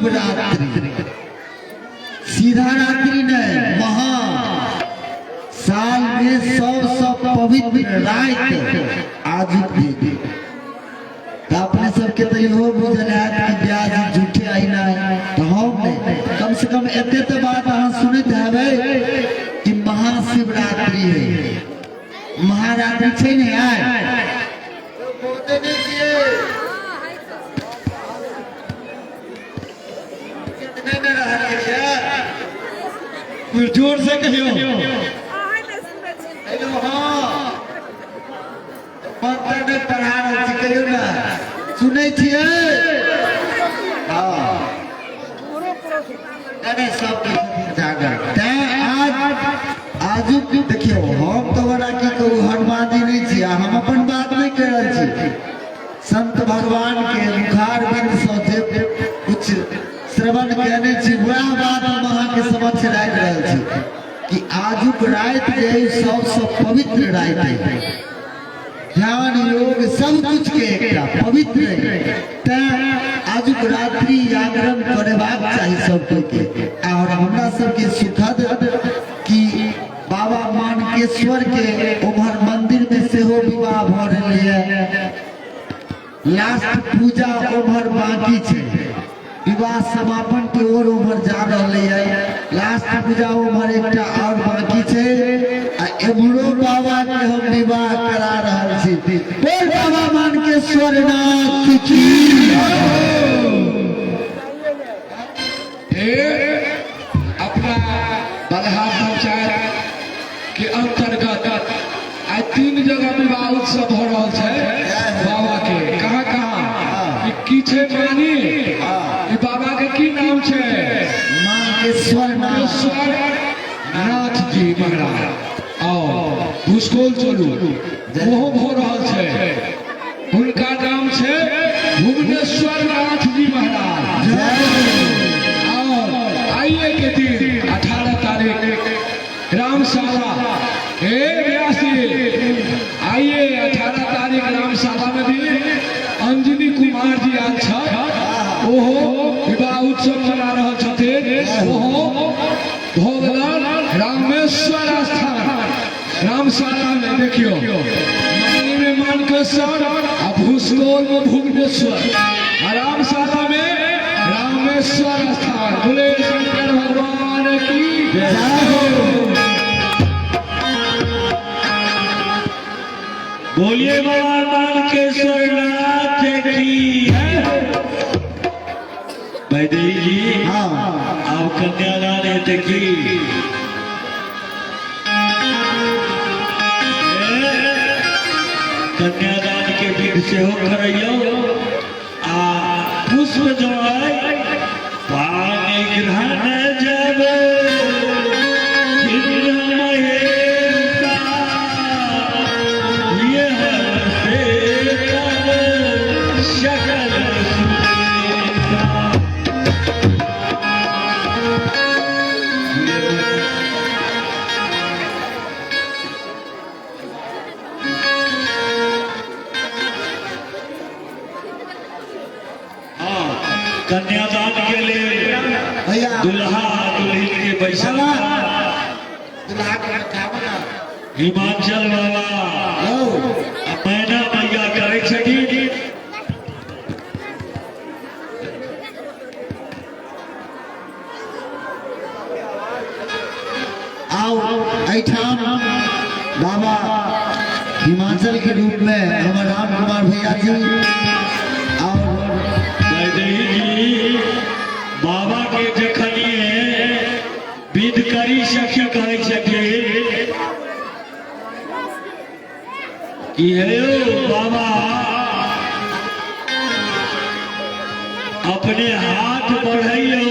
महाशिवरात्रि। सीधा रात्रि नहीं, महा साल में सबसे पवित्र राति आजुक दिन। तऽ अपने सबके तऽ इहो बुझल हैत कि ब्याज झूठे अहिना तऽ हम नहि, कम से कम एते तऽ बात अहाँ सुनैत हेबै कि महाशिवरात्रि है। महारात्रि छै ने आइ? बोलते नहि छियै। कितने ने रहलियै? जोर से कहियो। हेलो, हाँ, मंत्र नहि पढ़ा रहल छी, कहियौ ने, सुनै छियै? हाँ, नहि, सब जागर। तैं आज आजुक देखियौ, हम तऽ ओना की कहू, हनुमानजी नहि छी आ हम अपन बात नहि कहि रहल छी। संत भगवान के मुखार बिंद सँ जे कुछ श्रवण केने छी, वएह बात हम अहाँके समक्ष राखि रहल छी कि आजुक राति जे सबसँ पवित्र राति है, ध्यान योग सब कुछ के एकटा पवित्र है। तैं आजुक रात्रि जागरण करेबाक चाही सब के। और हमरा सबके सुखद कि बाबा मानकेश्वर के उम्हर मंदिर में सेहो विवाह भऽ रहलै। लास्ट पूजा उम्हर बाकी छै, विवाह समापन के ओर उम्हर जा रहलै है। लास्ट पूजा उम्हर एकटा और बाकी छै आ एम्हरो बाबा के हम विवाह करा रहल छी। बोल बाबा मानकेश्वर नाथ की। फिर अपना बलहा पंचायत के अंतर्गत आइ 3 जगह विवाह उत्सव भऽ रहल छै बाबा के। कहाँ कहाँ? ई की छै मानी? ई बाबा के की नाम छै? मानकेश्वर नाथ। मानकेश्वर नाथ जी महाराज। आओ भूसकोल चलू, ओहो भऽ रहल छै। हुनका नाम छै भुवनेश्वर नाथ जी महाराज। और आइए के दिन 18 तारीख रामशाला, हे व्यास जी, आइए 18 तारीख रामशाला में भी अंजनी कुमार जी आयल छथि, ओहो विवाह उत्सव मना रहल छथिन। ओहो भऽ गेलन रामेश्वर स्थान रामशाला में। देखियो, मानी में मानकेश्वर आ भूसकोल में भुवनेश्वर आ रामशाला में रामेश्वर स्थान। बोले शंकर भगवान की जय हो। बोलिए बाबा मानकेश्वर नाथ की जय। वैदेही जी, हाँ, आप कन्यादान हेतै की? कन्यादान के विध सेहो करैयौ आ पुष्प जो है पानी ग्रहण जब महेशा यह से तब शकल सुरेशा। हाँ, कन्यादान के लिए भैया दुल्हा दुल्हन के बैसा दुल्हा के बैठाबो ना। हिमाचल बाबा यौ आ मैना मैया करै छथिन। आओ एहिठाम बाबा हिमाचल के रूप में हमर राम कुमार भैया जी और वैदेही जी, बाबा के जखनिए विध करी सखी कहै छथिन कि हे बाबा अपने हाथ बढ़ैयौ,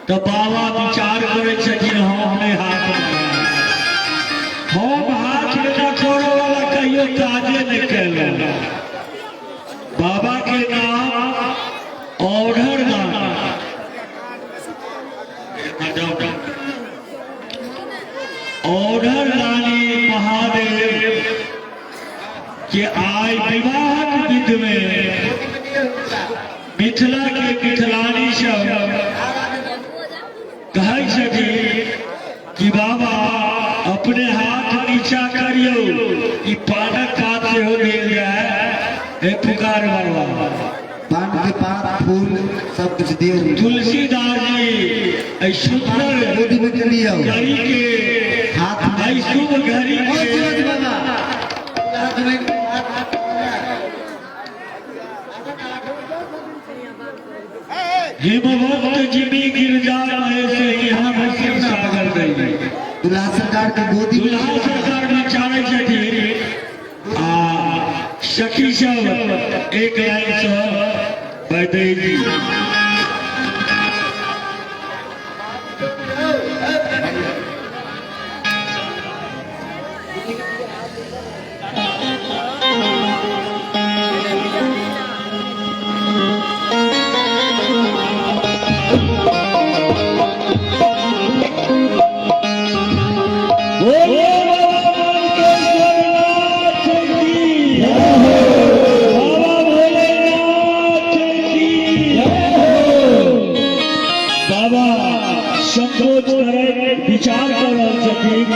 तऽ बाबा विचार करै छथिन हम नहि हाथ बढ़ायब, हम हाथ बिना करऽ वाला कहियो काजे नहि केलहुँ। बाबा के नाम ऑर्डर दान ऑर्डर रानी महादेव के आइ विवाहक विध में मिथिला के मिथिलानी सब कहै छथिन कि बाबा अपने हाथ नीचा करियौ, ई पानक पात सेहो देल जाय। हे पुकार बाबा, पान के पात फूल सब कुछ दियौ। तुलसीदास जी एहि सुंदर गोदी में के लियौ घड़ी के हाथ में। एहि शुभ घड़ी ओ के सूरज बाबा, हाथ में। हिमवंत जिमी गिरजा महेश यहाँ भसी सागर गई। दुल्हा सरकार के गोदी में। दुल्हा सरकार नचाबै छथिन आ सखी सब एक लाइन से बैदै। बोलो बाबा मनकेश्वरनाथ की जय हो, बाबा भोलेनाथ की जय हो। बाबा संकोच करे विचार कर रहल छथिन।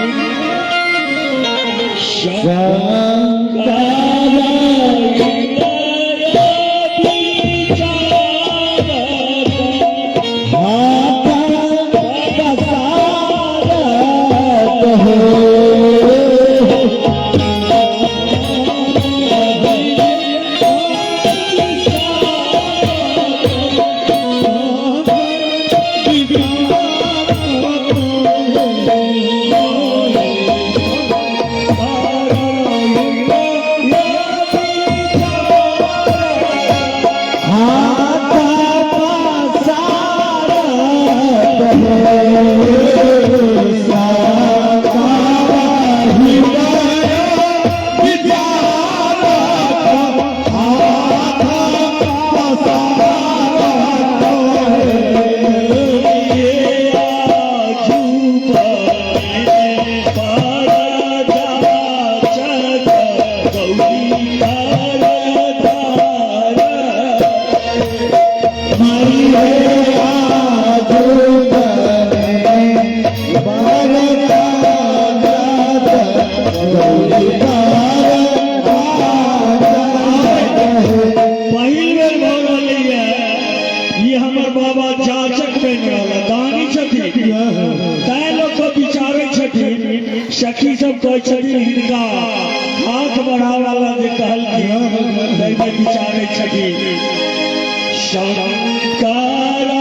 पहिल बेर भऽ रहलैए ई। हमर बाबा जाचक बनि रहल दानी छथिन, तैं लोक के विचारै छथिन। सखी सब कहै छथिन, हिनका हाथ बढ़ावे जे कहलखिन ताहिमे विचारै छथिन। शंकर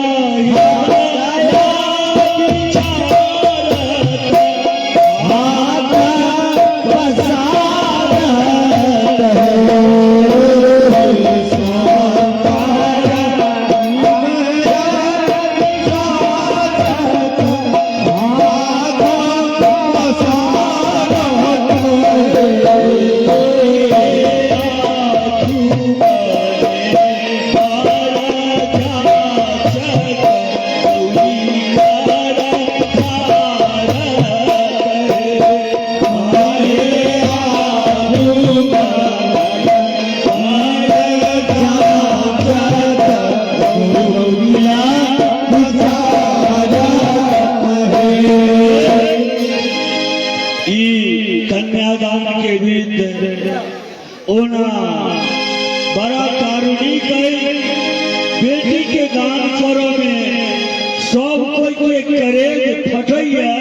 ई कन्यादान के विध ओना बड़ा कारुणिक है। बेटी के दान करो में सब कोई के करेज फटैया,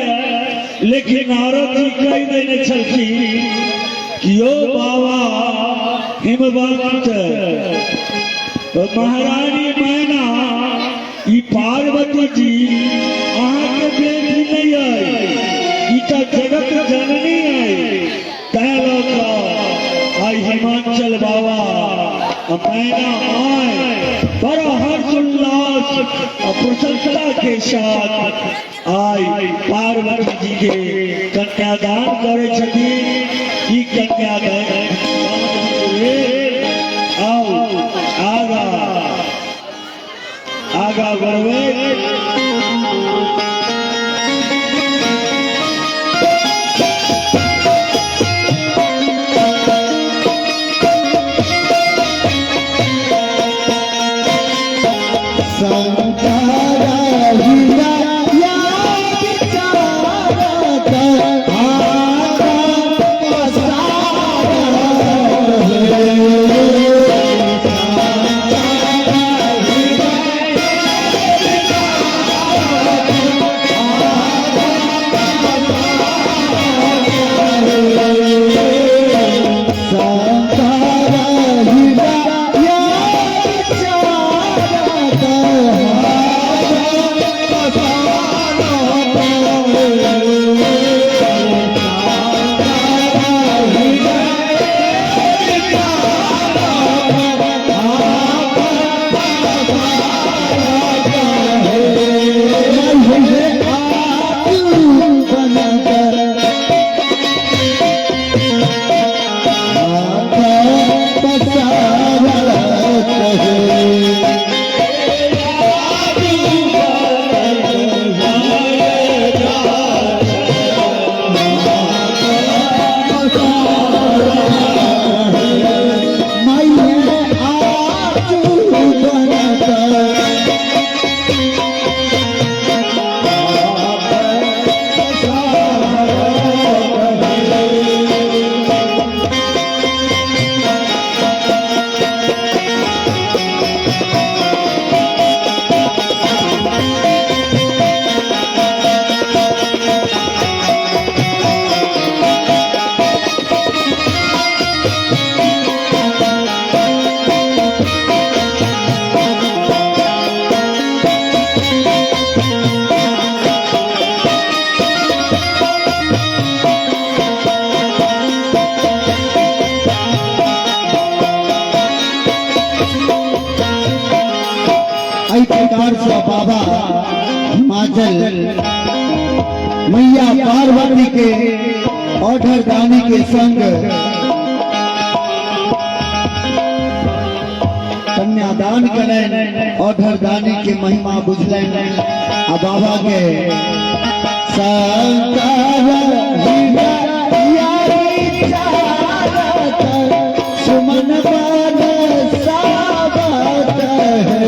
लेकिन नारद जी कहि देने छलखिन कि यो बाबा हिमवंत, महारानी मैना, ई पार्वती जी अहाँके बेटी नहीं है, ई तऽ जगत जननी है। तैं लऽ कऽ आइ हिमाचल बाबा आ मैना आय बड़ा हर्ष उल्लास आ प्रसन्नता के साथ आइ पार्वती जी के कन्यादान करै छथिन। ई कन्यादान आओ आगा आगा बढ़बै। एहि प्रकार से बाबा हिमाचल मैया पार्वती के औढर दानी के संग कन्यादान कलनि, औढर दानी के महिमा बुझलनि आ बाबा के सुमन सावत है।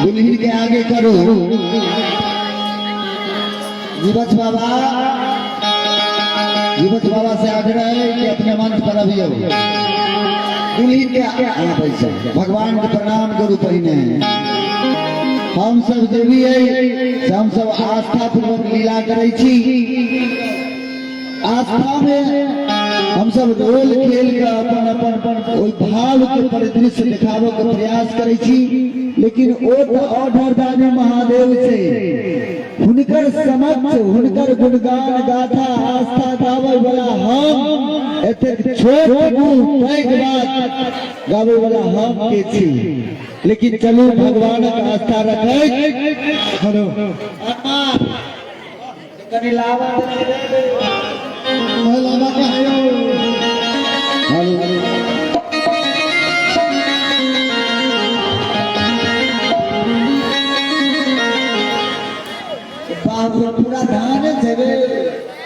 दुल्हन के आगे करो। जीवछ बाबा, जीवछ बाबा से आग्रह है कि अपने मंच पर अभी आओ। दुल्हन के आगे पैसा भगवान के प्रणाम करू। पहिने हम सब जे भी है हम सब आस्था पूर्वक लीला करै छी। आस्था में हम सब रोल खेल के अपन अपन ओहि भाव के परिदृश्य दिखावे के प्रयास करै छी, लेकिन ओ तो औढर दानी महादेव से हुनकर समक्ष हुनकर गुणगान गाथा आस्था गावे वाला हम एतेक छोट मुंह पैघ बात गावे वाला हम के छी। लेकिन चलू भगवानक आस्था रखै। हेलो कनी लावा लावा के हेलो रे, पूरा धाने छै रे।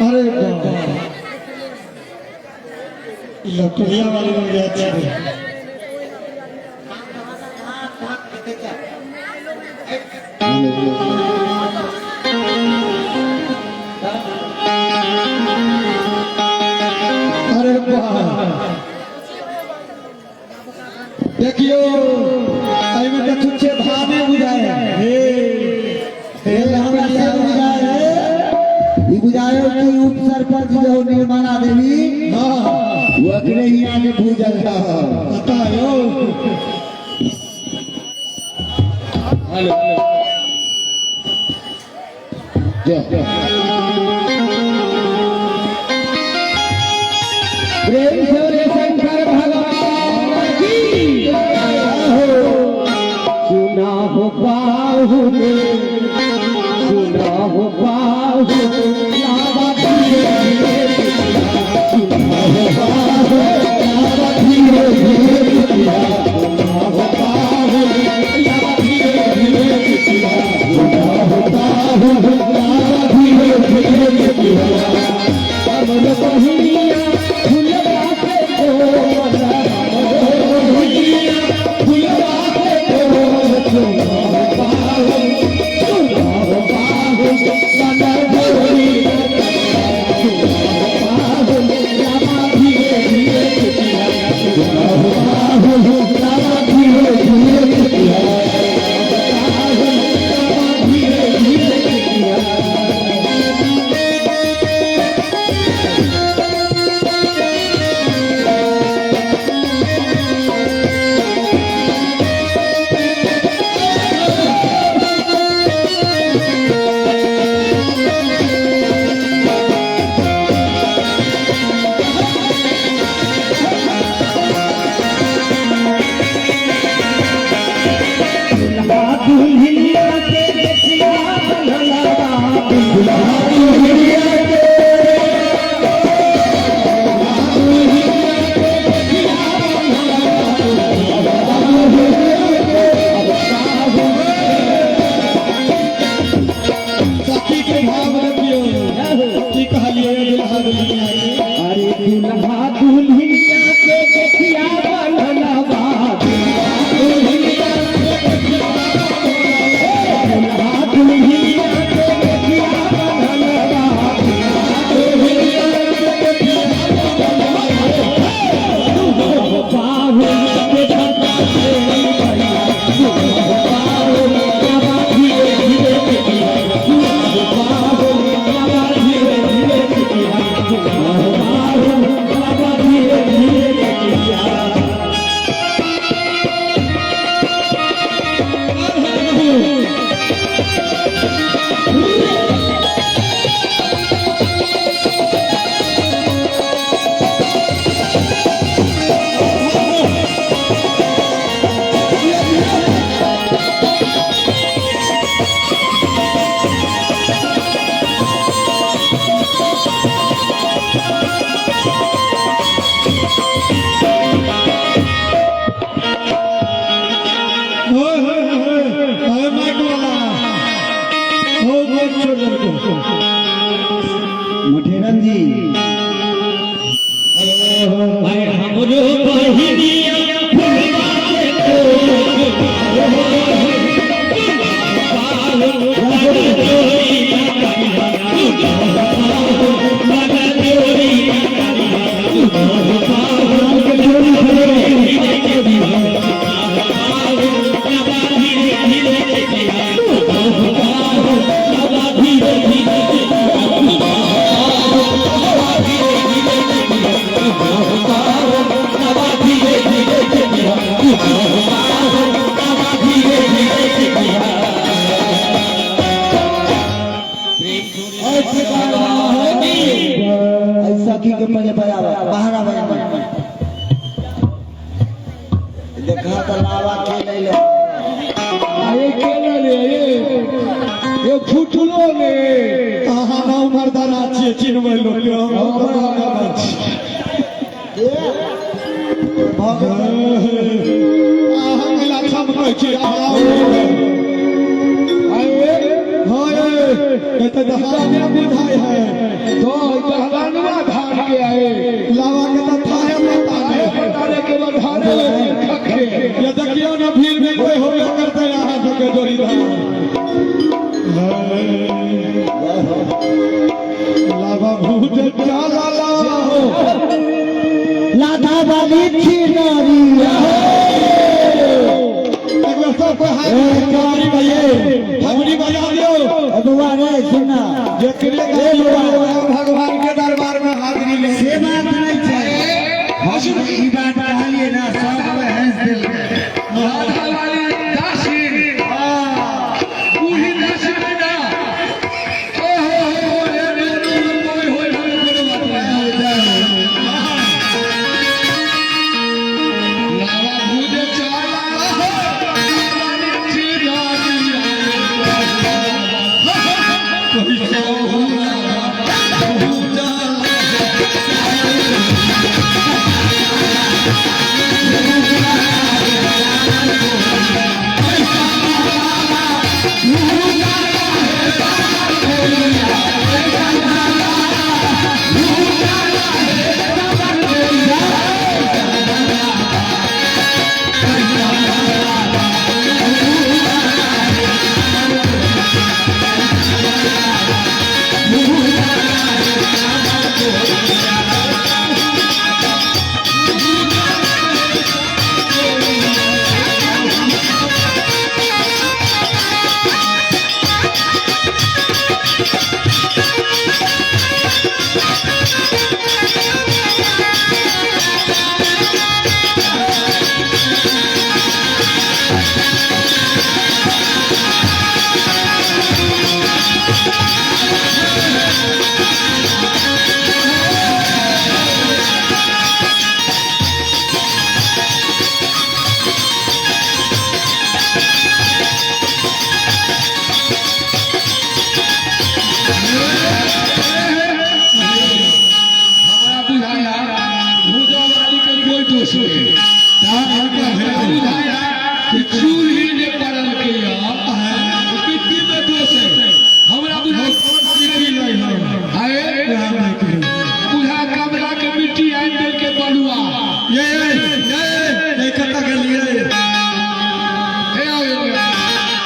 अरे बाप, लटुरिया वाली लोग जात छै। अरे बाप, देखियो, एहिमे तऽ छुच्छे धाने बुझाए। हे हे, हमरा से बुझाए, ई बुझाए कि उप सरपंच जो निर्मला देवी, ओकरे हियां के भूजल है। पता यो। हेलो। प्रेम से बोले शंकर भगवान की हो। सुना हो बाहुले, सुना हो बाहुले, लावा धीरे धीरे, सुना हो बाहुले, लावा धीरे धीरे, सुना हो बाहुले, लावा धीरे धीरे, सुना हो बाहुले, लावा धीरे धीरे। अमर बहिनिया फुलवा के कोमल, अमर बहिनिया फुलवा के कोमल, सुना हो बाहुल, सुना हो बाहुल, मन गोरी, सुना हो बाहुल, लावा धीरे धीरे, सुना हो बाहुल, लावा धीरे धीरे, बाहुल, लावा धीरे धीरे। दुल्हनिया के देखिया बनलवा, दुल्हा दुल्हनिया के, दुल्हनिया के देखिया बनलवा, दुल्हनिया के। सखी के भाव देखियो, की कहलिए दुल्हा दुल्हनिया के? अरे दुल्हा दुल्हनिया के देखिया बनलवा, दुल्हनिया के देखिया, दुल्हा दुल्हनिया के देखिया बनलवा, दुल्हनिया के देखिया बनलवा। बाहुल के छता से भैया, बाहुल बाबा धीरे धीरे, बाहुल बाबा धीरे धीरे, बाहुल बाबा धीरे धीरे। ओए होए होए, अरे माइक वाला, हो माइक छोड़ देलको। मठेरन जी। भाई, हमरो बहिनिया फुलवा के कोल, बाहुल मन जोरी, मन जोरी, बाहुल धीरे धीरे, धीरे धीरे। सखी के पहले बजावा, बहरा बजावा। देखा तो लावा खेले ले। अरे केना रे, ये फुटलो ने। अहाँ नाम मर्दाना छियै, चिन्हबै लोक के, हम मर्दाना छी। भऽ गेल। अहाँ कैला छमकै छी अहाँ? अरे। हाँ ये। तो दहाने बुझाय है तो दहलानुआ धान के आए लावा के तो थाहे पता आहे नहीं। बताने के धाने खखे ये देखियो ना भीड़ में कोई होबे करते यहाँ सबके जोड़ीदार। लावा भूज चला लावा हो लाधा वाली छिनरिया एक बार सबको हाथ थपड़ी बजाओ, थपड़ी बजा दियो। बबुआ रे सुना जेकरे भगवान के दरबार में हाजिरी ले से बात नहीं छै। हम ई बात कहलिए ना सब कोई हंस देलकै। राधा वाली दासी बूढ़ी दासी में ना ओ हो हो हो रे रे रे कोई होय होय कोनो बात नहीं। लावा भूज चला हो वाली चिरागिया कोई सो लावा भूज हमरा बुझाया भूजा वाली के कोई दोष नहीं। हमरा बुझाया कि चूल्ही जे पड़ल के या मिट्टी में दोष है। हमरा बुझाया हाय बुझा कमरा के मिट्टी आनि देल के बलुआ ये ये ये कत्ता गेलिए हे आवे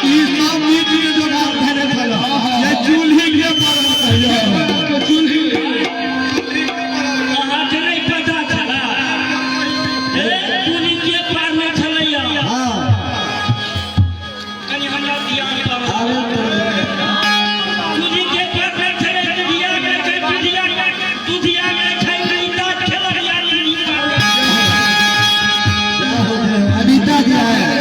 ई सब मिट्टी के जोगाड़ धरे छल ये चूल्ही के पड़ल कहियो के चूल्ही अहाँके नहि पता छला ए चूल्ही के पारने छलैया। हाँ कनि हमरा ध्यान करू। चूल्ही के पारने छलै दुधिया के छै दुधिया दुधिया के छै अनिता खेलक या नहीं पारने। अनिता जी है।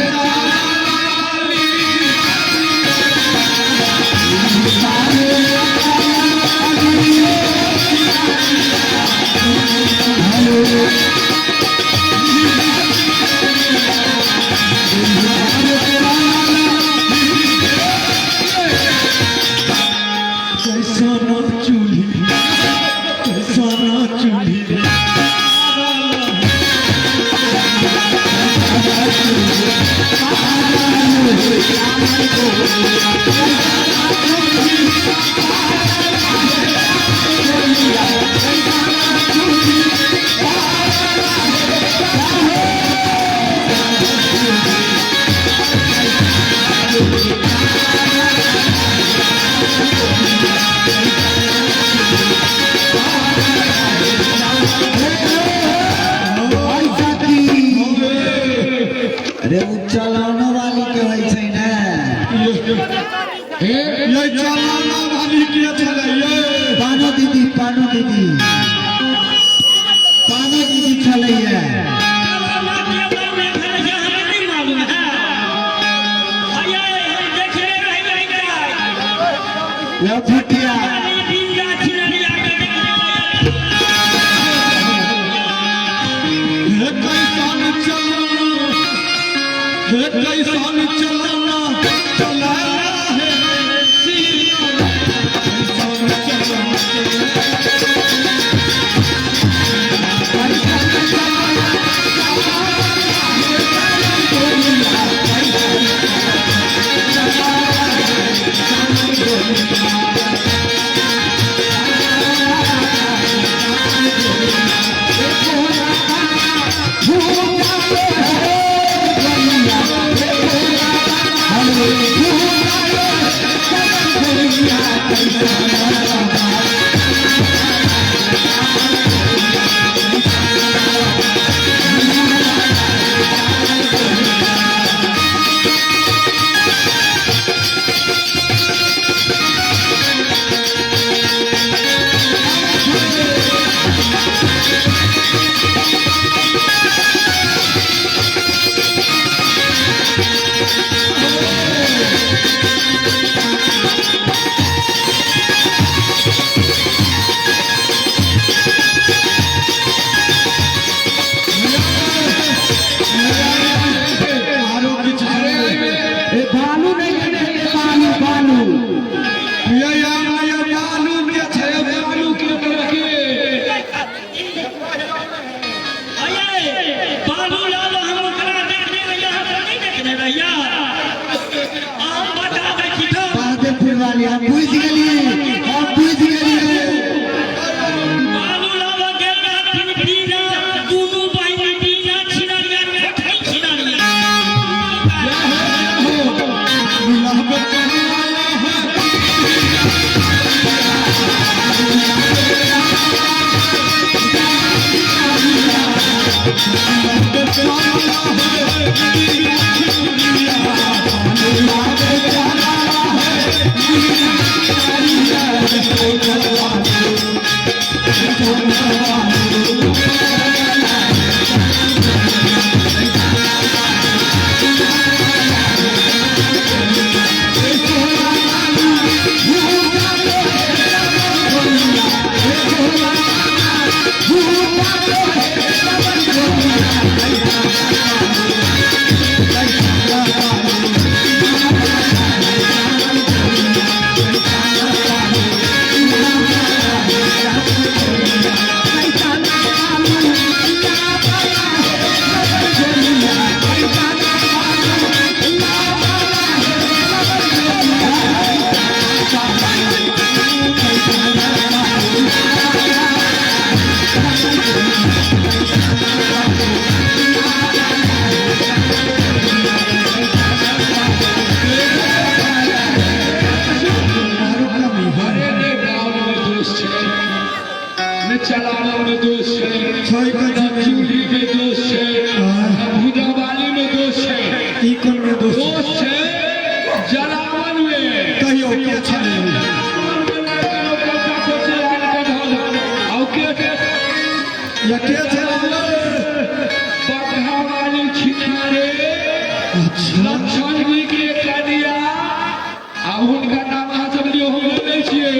कैसनो चूल्ही कैसनो चूल्ही आई काकी अरे उ चलाना वाली के होइ छै ने। हे ये चलाना वाली के छलै ये पानो दीदी पानो दीदी पानो दीदी छलैया। चलाना के बारे छलैया हमरा नहि मालूम है। हयै हम देखने रही अनिता। यौ फुटिया खाली बिंदा छिनरिया के देखने रही। हे कैसन चलाना हे कैसन चलाना चलाना है सीना कैसन चलाना चला आरो किछु अरे एहिमे ए बालू नहि लेने हेतै, बालू बालू। ये ये बालू के छै। अरे बालू के लड़के। अये बालू लाल, हम ओकरा देखने रहिया, हम नहीं देखने रहिया, हम बता दै छी तो। बहादुरपुर वाली, हम बुझि गेलियै, हम बुझि गेलियै। बालू लाल गेल रहथिन बीना, दुनू बहिन बीना छिनरिया कठै छिनरिया। अरे ने गाँव में दोष छै, ने चलाना में दोष छै, छै कथी ने मे? चूल्ही में दोष छै, ने भुजावाली में दोष छै। ई कोन मे दोष? दोष छै जलावन में। कहियो के छलै? या के छलै? वाली छिनारे। अच्छा। लक्ष्मण जी के कन्या, आ हुनका नाम अहाँ सब लियौ, हम लै छियै।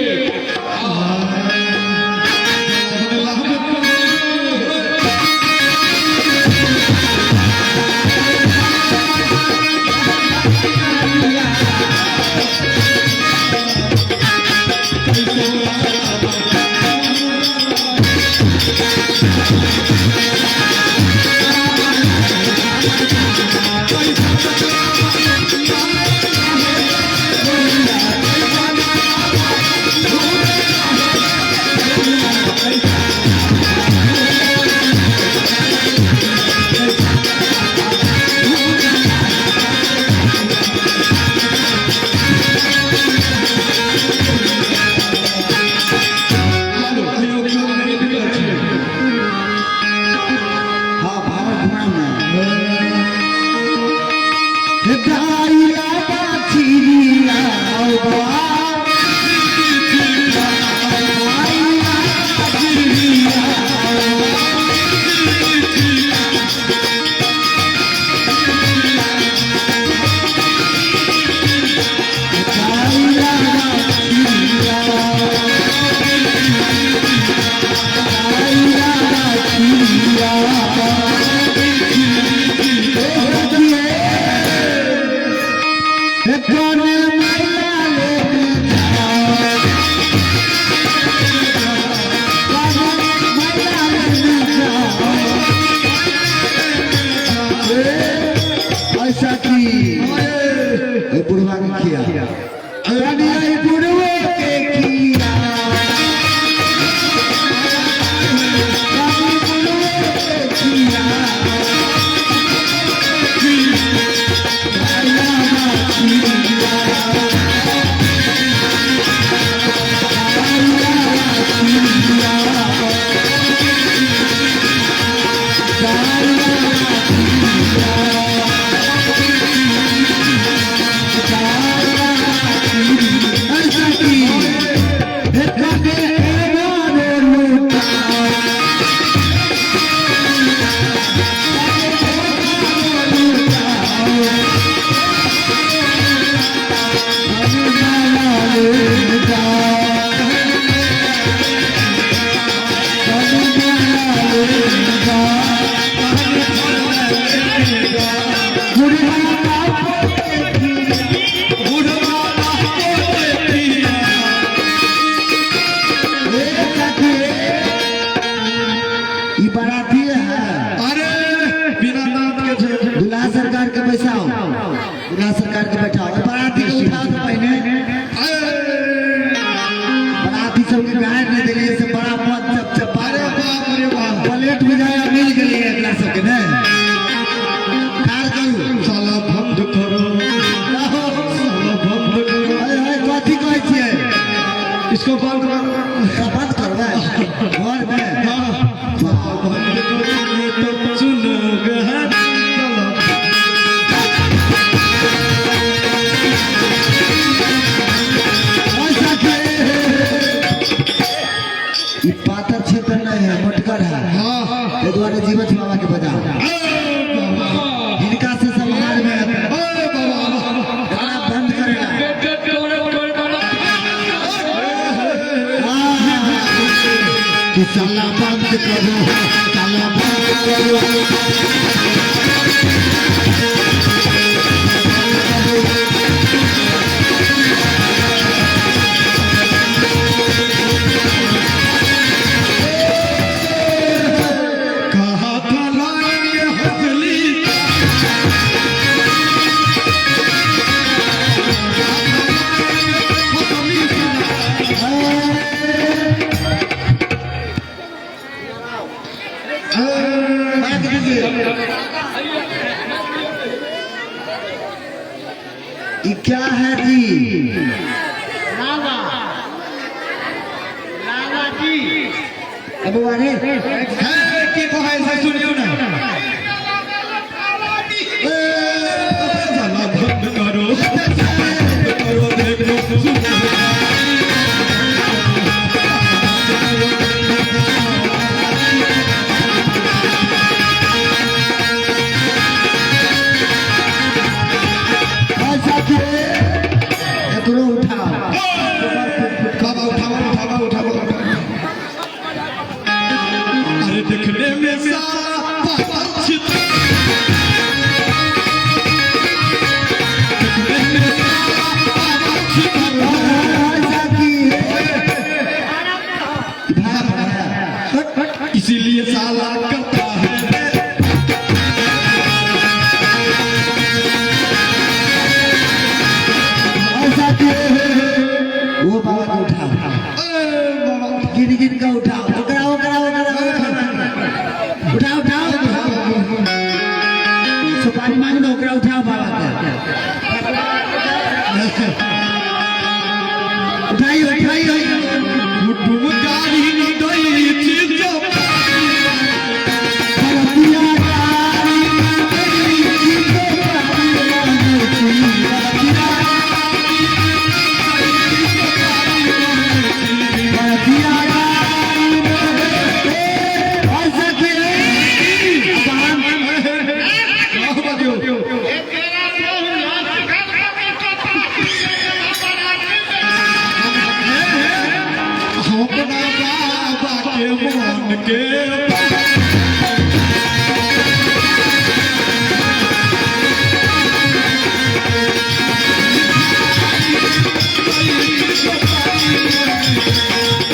कहियो के नहि दिक्कत छै। हाँ, भाव घुमाउ ने। हे दाइया बाछिरिया, दाइया बाछिरिया। दाइया बाछिरिया, दाइया बाछिरिया। ऐसा की ए बुढ़वा के खिया, अरे बुढ़वे के खिया, बुढ़वे के खिया। इसको बंद कर। एकरा बंद करबै घर में। हाँ, बंद करो तो सुनोगे है। चलो। ऐसा के ई पातर क्षेत्र नहीं है, मोटगर है। हाँ। एहि दुआरे जीवछ बाबा के बजाओ, हिनका से समाज में ए बाबा। एकरा बंद करेला। कि साला बंद करो, साला बंद करो। कहा था लाएंगे हंसली, माइक दीजिए। ई क्या है जी? लावा, लावा जी। अब अरे है की कहै से सुनियो ना। ए साला बंद करो, बंद करो, देखो सुनो। ऐसा के एकरो उठाओ। बाबा, उठाओ, उठाओ, उठाओ, उठाओ। अरे देखने में साला पातर छितर, देखने में साला पातर छितर है। ऐसा की भाई। इसीलिए साला करता है। ऐसा के वो बाबा को उठाओ। ए बाबा। गिन गिन का उठाओ। ओकरा ओकरा ओकरा ओकरा उठाओ, उठाओ। सुपारी मांग लो, ओकरा उठाओ। बाबा के उठाइए, उठाइए। कुटुम गाड़ी दई चीज। बरतिया गाड़ी दई चीज, बरतिया, बरतिया गाड़ी। ऐसा के बाजू। हम अपना बाबा के मन के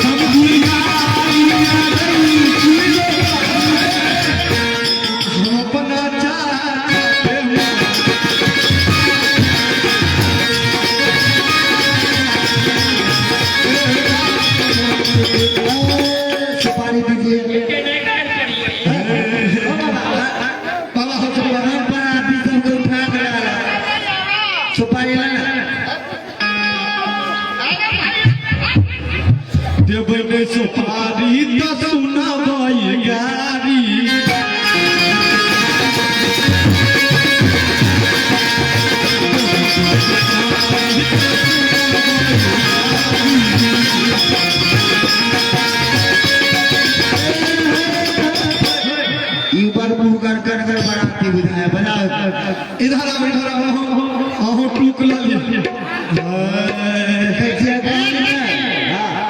हम हम अपना चाचा के मन। सुपारी दीजिए। बाबा हो सुपारी। वहाँ पर आदमी सबको उठा के लाला। सुपारी लाना। देबै ने सुपारी तऽ सुनबै गारी। ई ऊपर मुंह कर कर कर बराती विधाय बनाओ। इधर आओ, इधर आओ, अहूँ अहूँ टूक ललियै। कैसे है? हाँ।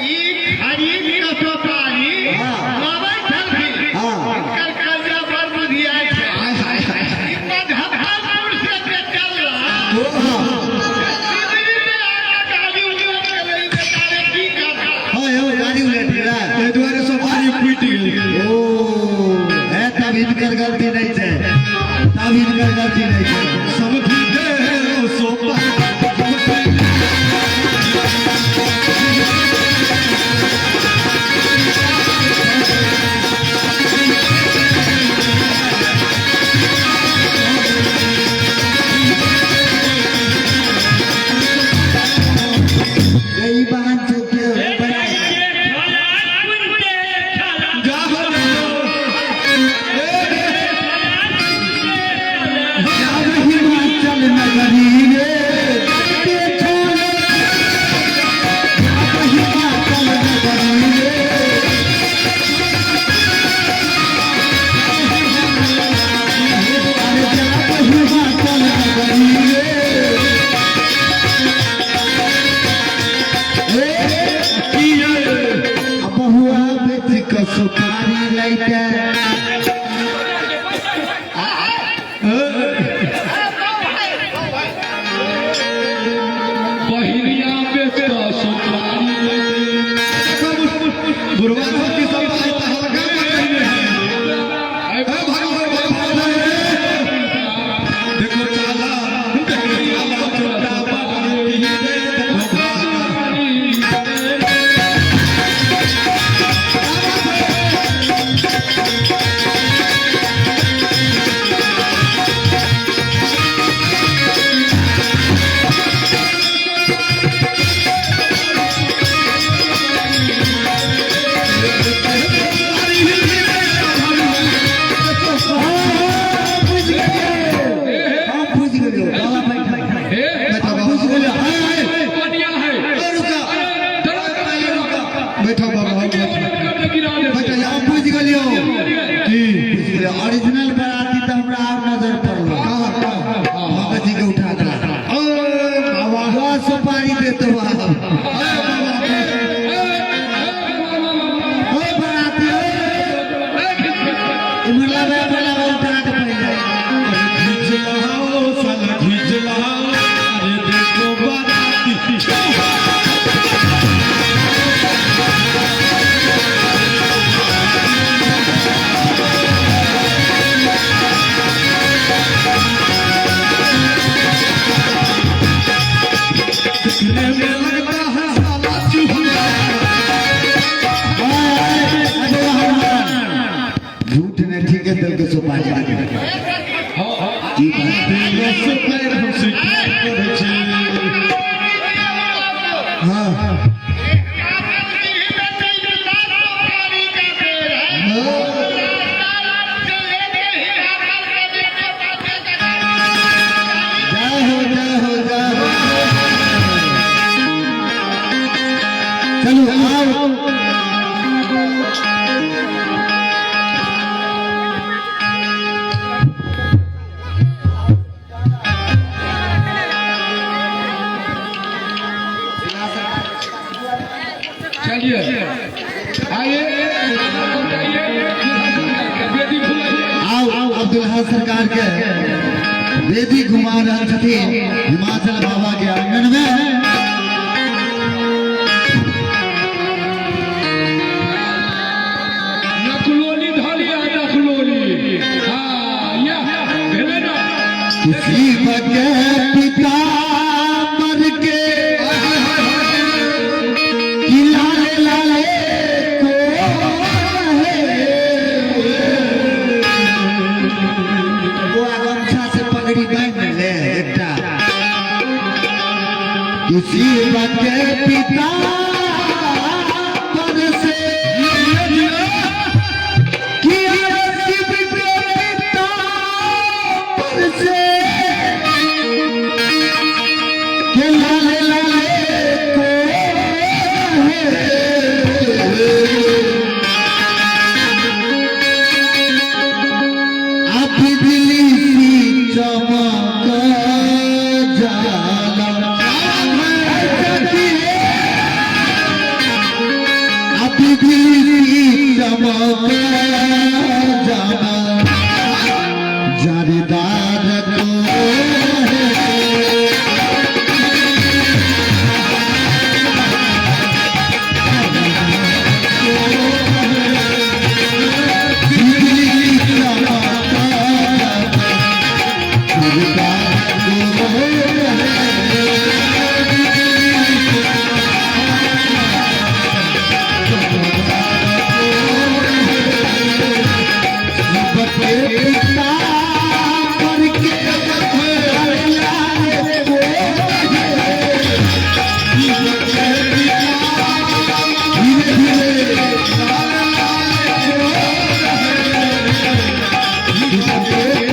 ई खरीद के सुपारी। हाँ। देतो आब। ओ बराती, ओ इमर लाबे, इमर लाबे, उठा के पहिले। खींच लाओ साला, खींच लाओ, अरे देखो बाराती। दिखने में लगता है साला चूहा। अरे हनुमान, झूठ ने ठीक है, दिल के सुपारी की बात। दिल से पैर हम स्वीकार करै छी। हाँ, जय हो, जय हो, जय हो। चलो आओ। चलिए, आइए, वेदी खुलाइए। आओ, अब दुल्हा सरकार के वेदी घुमा रहल छथिन हिमाचल बाबा के आंगन में। नकलोली धलिया, नकलोली, हाँ, यह भेलै ना। किसी के पिता मर के कि लाले लाले को है। वो गमछा से पगड़ी बांध ले एकटा। किसी के पिता पर से कि शिव के पिता पर से के लाले लाले को है। आप बिजली सी चमक जाला ऐसा की है। आप बिजली सी चमक जाला जरदार को है। बिजली चमक जरदार को है। पिता करके लाले को धीरे धीरे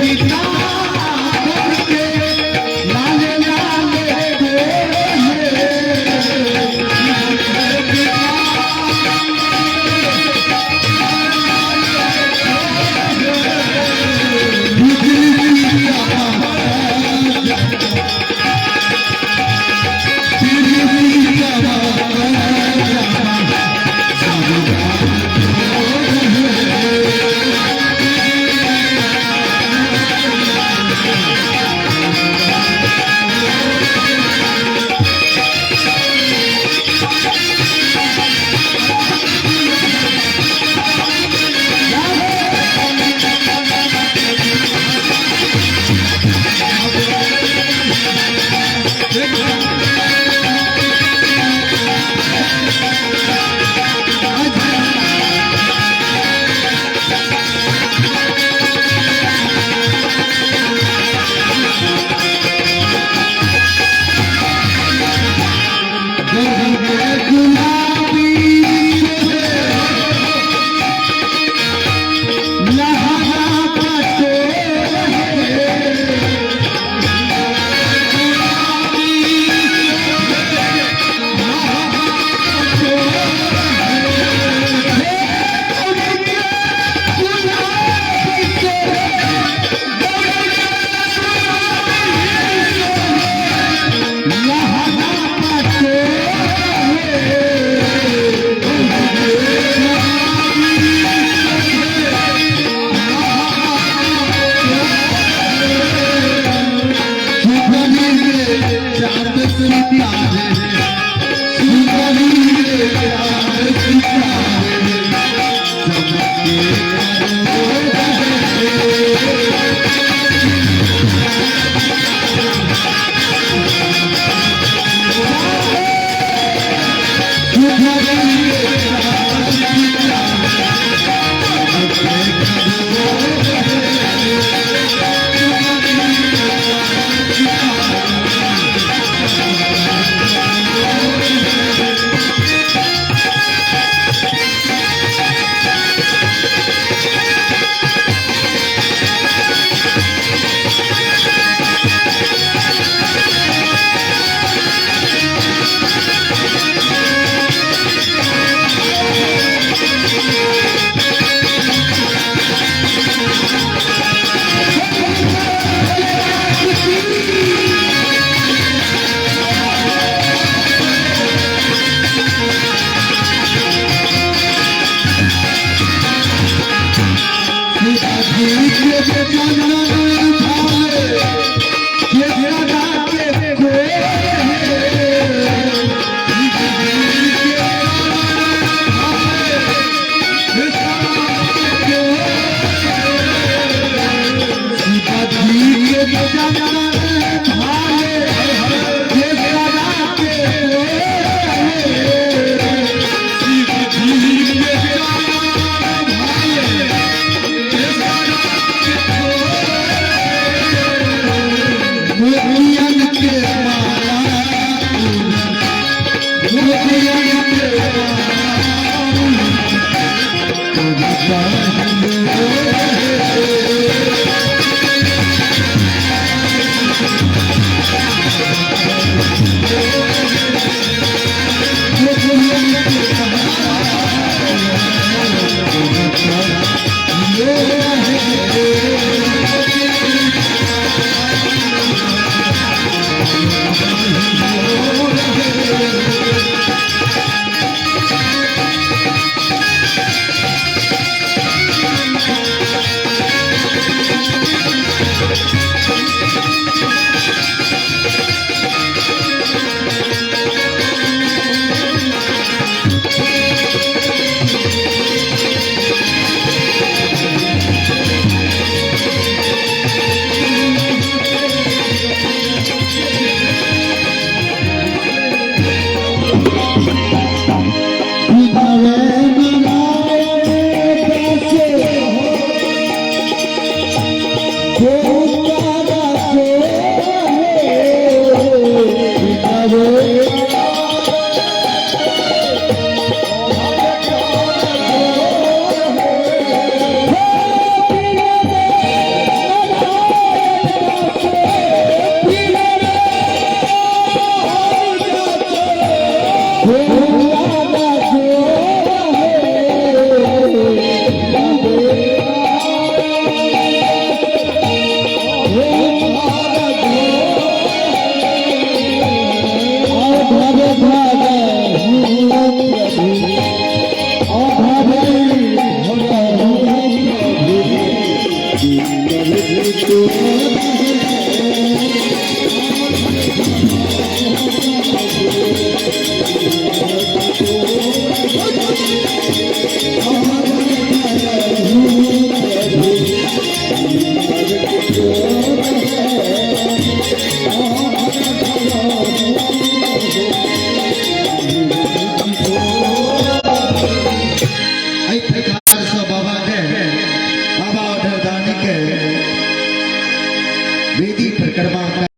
पिता करके लाले लाले को। गुलाबी लहरा पटोले। प्रभु।